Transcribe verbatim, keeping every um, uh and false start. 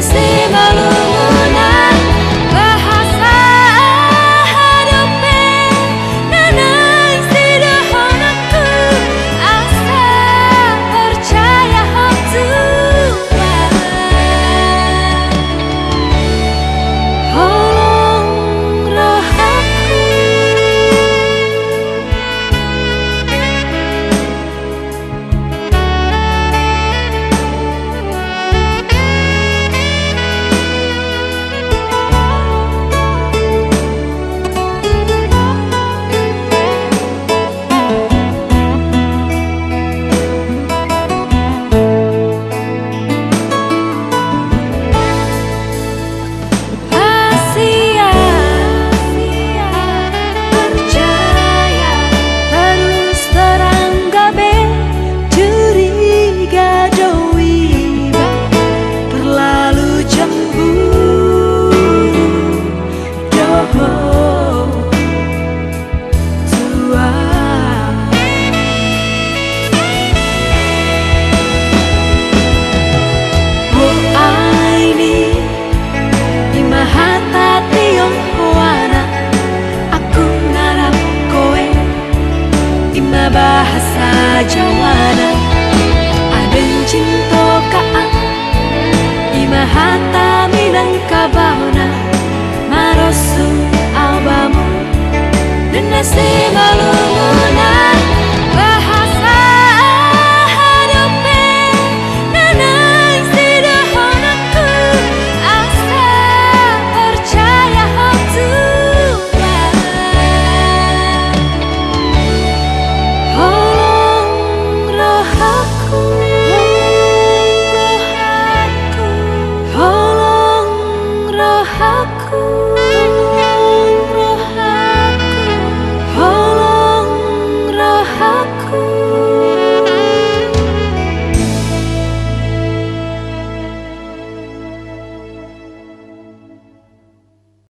Simalumuna bahasa aha dope na naeng sidohononku, asa percaya ho Tuhan. Holong rohaku. Asia, percaya, terus terang gabe, curiga do iba, terlalu cemburu do ho. Tuhan. Ho ai ni, i ma hata tionghoana, aku narap koe, i ma bahasa Jawana, adong cintoka, i ma hata Minangkabaona, marosu au bamu. Nena se malu